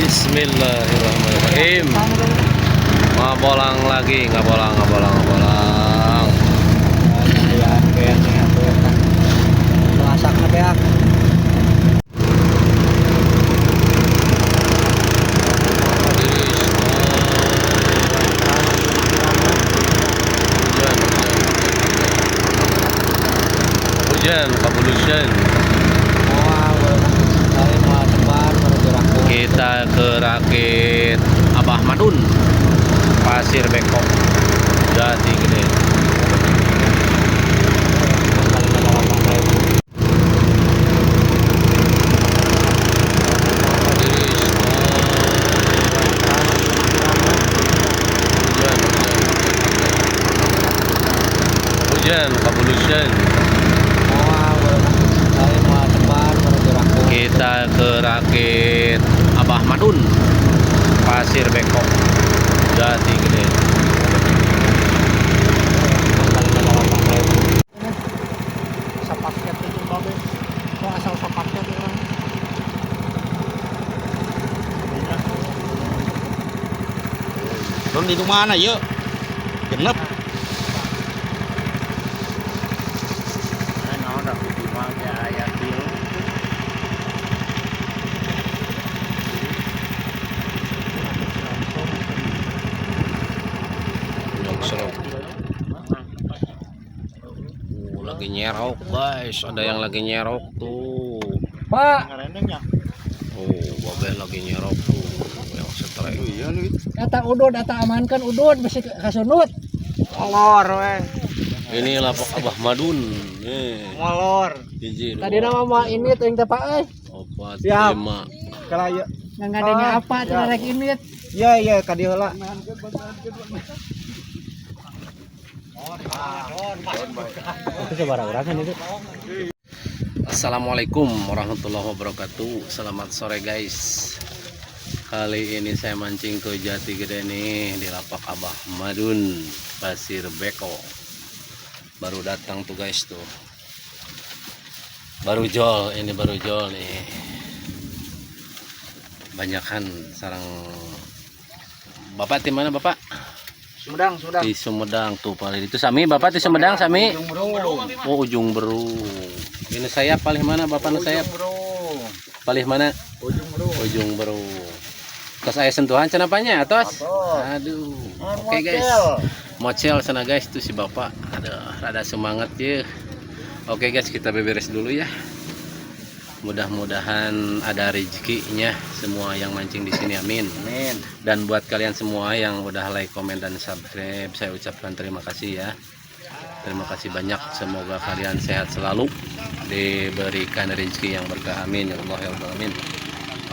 Bismillahirrahmanirrahim. Ngabolang lagi, ngabolang, ngabolang, ngabolang. Masakna beak. Hujan, hujan, hujan, kabulusan. Kita ke rakit Abah Madun, Pasir Beko, Jati Gede. Hujan, hujan, hujan, kabulusan. Kita ke rakit Abah Madun, Pasir Beko, Jati Gede. Sapaket itu babe. Kok asal sapaket orang. Don di mana yuk? Genep. Lagi nyerok guys, ada yang lagi nyerok tuh. Pak, Oh, babe lagi nyerok tuh, yang setrek. Iya nih. Eta udud, eta amankan udud bisi kasunut. Molor we. Ini lapak Abah Madun. Nih. Molor. Hiji, Tadi dua, nama mah ini tuh yang teh Pak euy. opat, Siap. lima. Kalau ya. Ngadengnya Ah, apa ya. cenah rek ini. Iya iya ka dieu heula. Itu sabaraha urang kan itu. Assalamualaikum warahmatullahi wabarakatuh. Selamat sore guys. Kali ini saya mancing ke Jati Gede nih di lapak Abah Madun, Pasir Beko. Baru datang tuh guys tuh. Baru jol, ini baru jol nih. Banyakan sarang. Bapak di mana Bapak? Sumedang, Sumedang. Di Sumedang tuh paling itu Sami, Bapak di Sumedang Sami. Ujung Berung. Oh, Ujung Berung. Ini saya paling mana Bapak nu saya? Ujung Berung. Paling mana? Ujung Berung. Ujung Berung. Tos aya sentuhan cenah apanya atos? Atos. Aduh. Oke guys. Mocel sana guys tuh si Bapak. Aduh, rada semangat ya. Oke guys, kita beberes dulu ya. Mudah-mudahan ada rezekinya semua yang mancing di sini, amin. Amin. Dan buat kalian semua yang udah like, komen, dan subscribe, saya ucapkan terima kasih ya. Terima kasih banyak. Semoga kalian sehat selalu, diberikan rezeki yang berkah, amin ya Allah ya Rabbal alamin.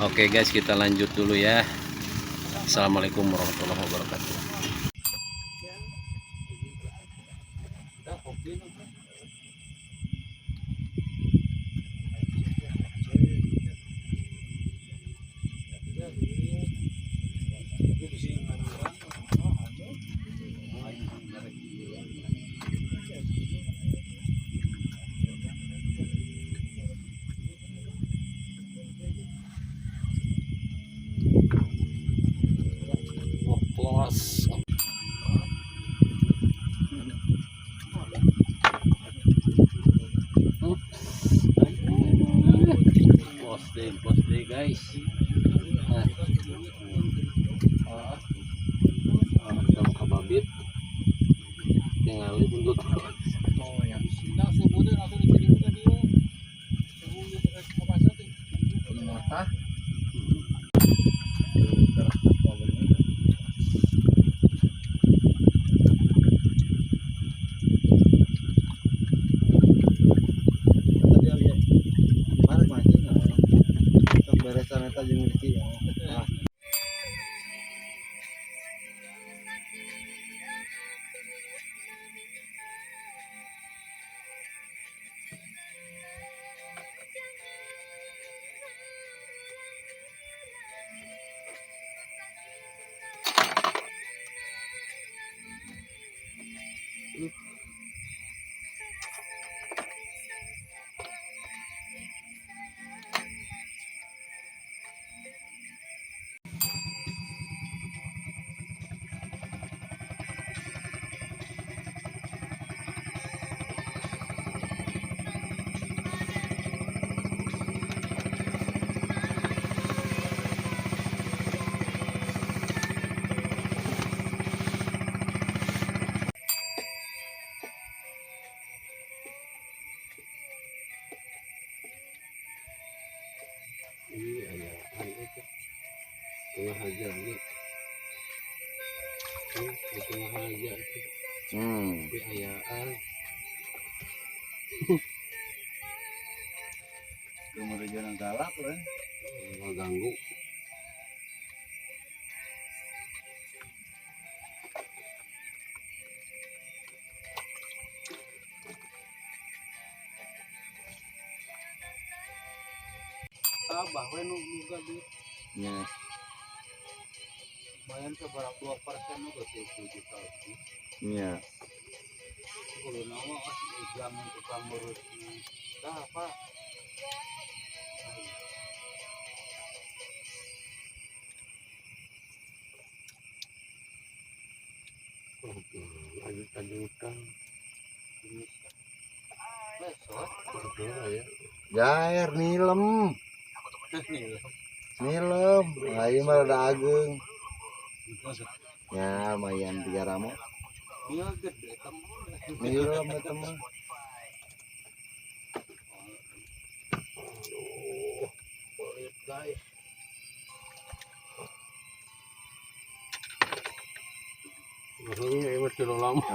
Oke guys, kita lanjut dulu ya. Assalamualaikum warahmatullahi wabarakatuh. Oplos. Ups. Pos deh guys. Nah. Ah. Ah, kita mau kababit. Tinggal buntut. Oh ya. Tadi ya. Mana mancing ya? Sok beresan eta jeung Riki ya. Ah. Ngahaja ge. Itu ngahaja itu. Tapi ayaan. Kemudian jalan galak lah. Ngaganggu. Abah we nu boga duit. Nya. Lumayan sabaraha 2% nu geus 10 juta lebih. Nya. Kudu nama si Ujang tukang ngurus. Dah apa? Lanjut-lanjutan. Besok. Ya. Jair nilem. Nilem. Nah, ieu mah rada ageung. Ya, lumayan 3 ramo. Iya gede temu. Nilem eta mah. Aduh, pelit guys. Maksudnya ini terlalu lama.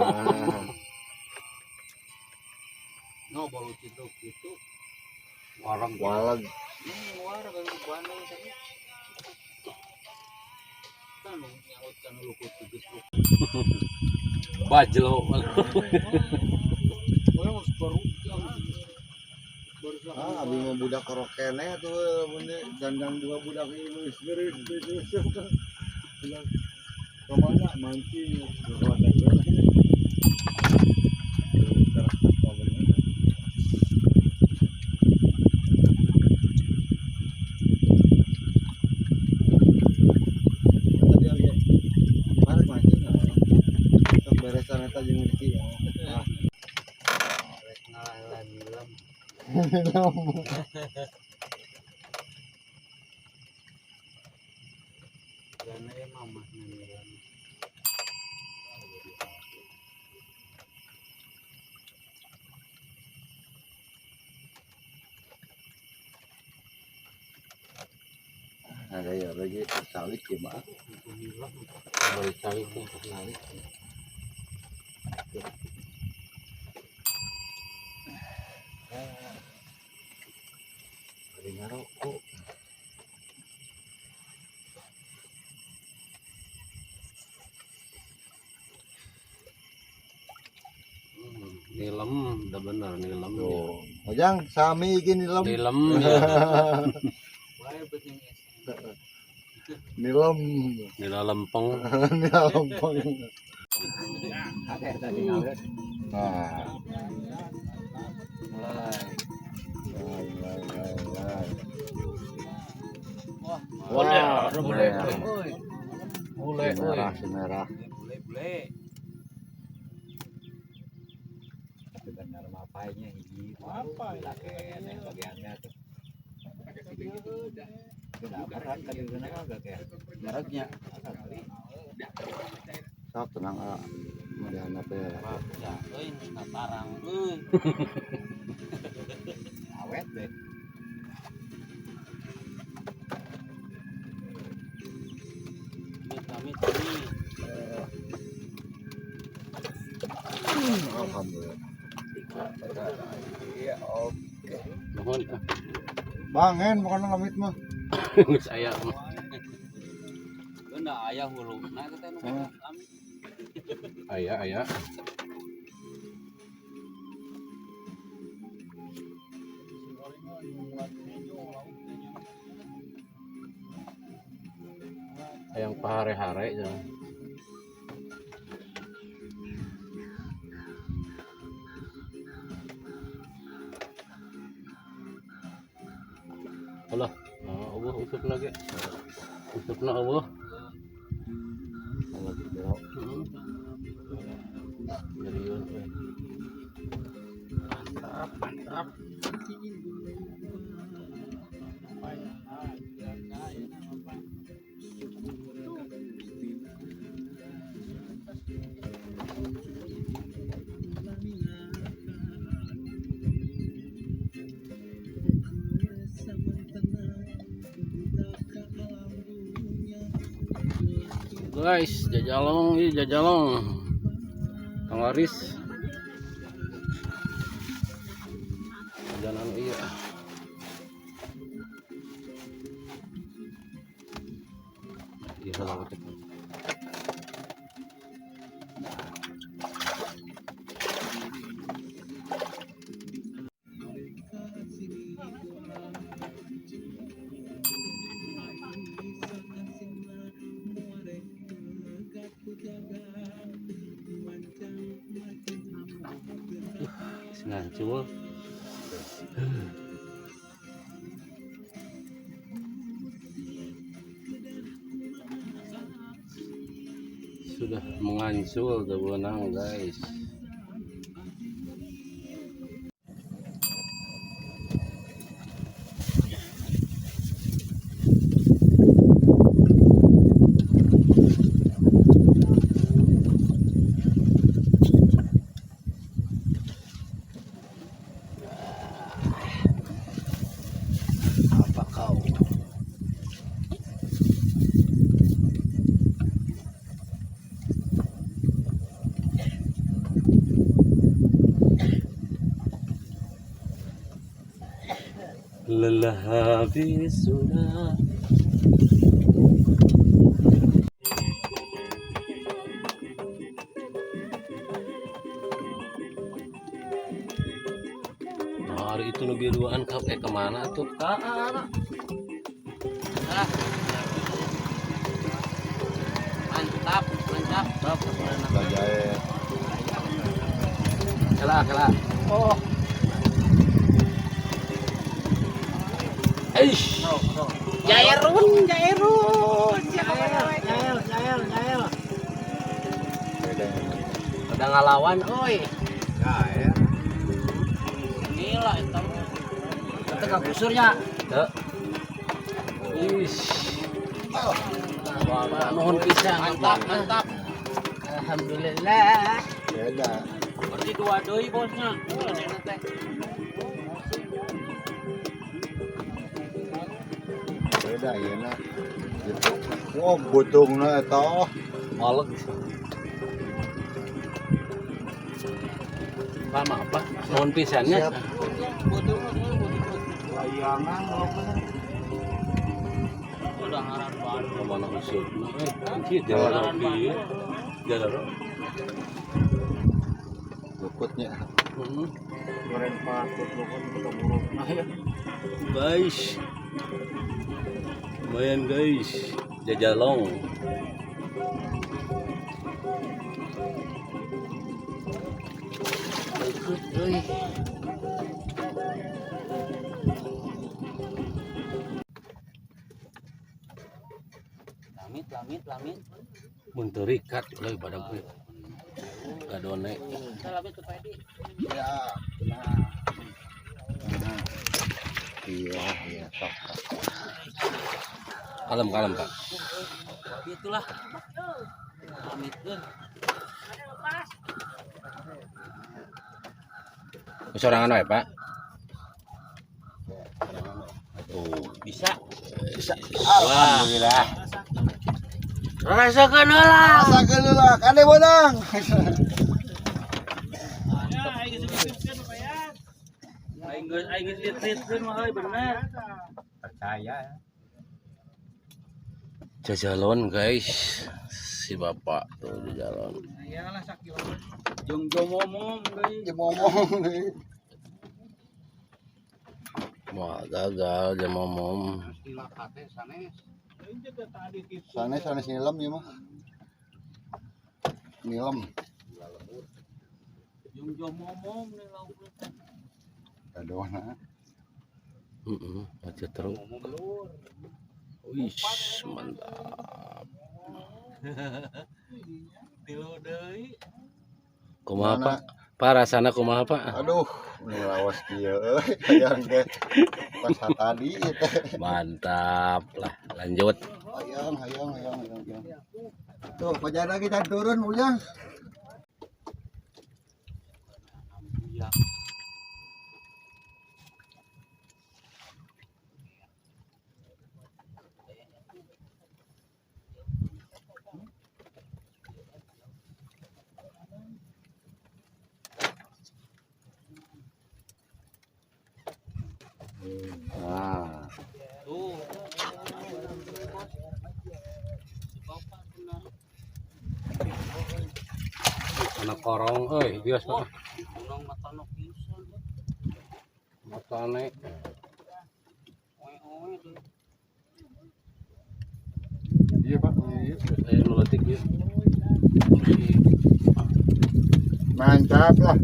No, baru itu gitu. Warang. Walag. Warang kan Bandung tadi. Kan nyaut kan lukut gitu. Bajlo. Ah, abi mah budak korokene tuh mun dandang dua budak ini geus geuris geus. Bilang kemana mancing kemana. Ada ya lagi sawit ya mak. Boleh sawit tuh. Sawit. Ada ngarokok. Nilem, udah benar nilem. Tuh, Ojang sami gini nilem. Nilem. Ya. Nilem. Nila lempeng. Nila lempeng. Nah. Mulai. Wah, boleh. Boleh. Merah, merah. Boleh. Tapi benar mapainya hiji. Apa? Bagiannya tuh. Mereknya. Sok tenang ah. Mudahan apa ya. Ya, euy tarang euy. Awet deh. Amit amit. Alhamdulillah. Iya, oke. Nuhun. Bang, hen bukan amit mah. Geus aya mah. Beuna aya huluna eta teh nu amit. Aya aya. Hayang pahare-hare jangan. Alah, eueuh usupna ge. Usupna eueuh. Lagi berok. Nyeriun we. Mantap, mantap. Guys, jajalong, ini jajalong. Kang Waris. Jalan iya. Iya, kalau ngancul. Sudah mengancul benang guys. Apa kau? Lelah habis sudah. Nah, hari itu lebih duaan kau kemana tuh kak? Mantap, mantap. Kalah, kalah. Oh. Eish. Jairun, Jairun. Jail, jail, jail. Udah ngalawan, oi. Jael. Gila itu. Itu kagusurnya. Tuh. Ish. Wah, nuhun pisan. Mantap, mantap. Alhamdulillah. Beda. Berarti dua deui bosnya. Beda ya nak. Gitu. Wah, botongna eta. Maleg. Lama apa? Nuhun pisannya. Layangan Udah ngaran baru. Kemana usupna? Anjir, jalan di jalan. Lukutnya. Goreng patut lukut ketemu rumah ya. Guys. Lumayan guys, jajalong. Ikut euy. Lamit, lamit, lamit. Mun teu rikat euy badag euy. Gadone. Lamit ke Pak Edi. Ya. Nah. Iya, iya, sok. Kalem, kalem, Pak. Itulah. Lamitkeun. Sorangan wae, Pak. Tuh, Bisa. bisa. Alhamdulillah. Rasakeun heula. Rasakeun heula, kade bonang. Aing geus aing geus dititkeun mah euy bener. Percaya. Jajalon guys, si bapak tuh jajalon. Jong jomomom deui. Jemomong deui. Wah, gagal jamomom. Sanes. Sanes sanes nilem ieu mah. Nilem. Jong jomomom nih lauk. Kadona. Heeh, aja terus. Wih, mantap. Tilu deui. Kumaha, Pak? Pak rasana kumaha, Pak? Aduh, ini lawas kieu euy, hayang teh pas tadi ieu teh. Mantap lah, lanjut. Hayang, hayang, hayang, hayang, hayang. Tuh, pajar lagi kita turun Ujang. Iya. Nah. Tuh. Bapak benar. Anak korong euy, bios mah. Unang matano pisan. Matane. Oe-oe deh. Iya Pak, iya. Saya nu leutik ieu. Mantap lah.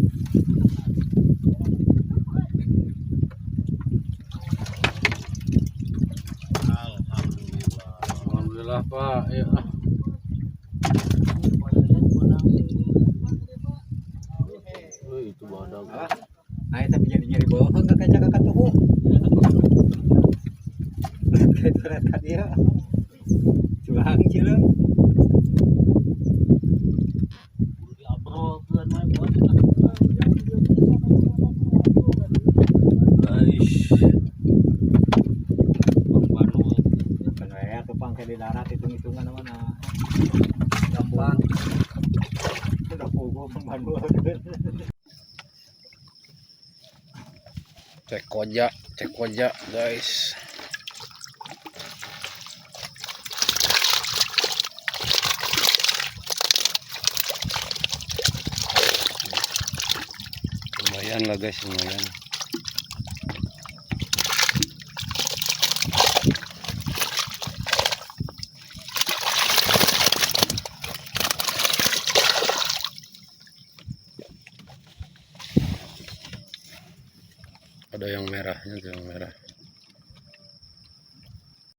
Alhamdulillah. Alhamdulillah Pak, ya ah. Euy, itu badag. Nah, tapi jadi nyeri bohong ke kaca kakak tuh. Itu tadi ya. Culang cileung. Kudu diabrolkeun we bos. Guys. Bang Banu. Kan we atuh pang di darat hitung-hitungan mana. Gampang. Udah pogo Bang Banu. Cek koja, guys. Lumayan lah guys, lumayan. Ada yang merahnya tuh, yang merah.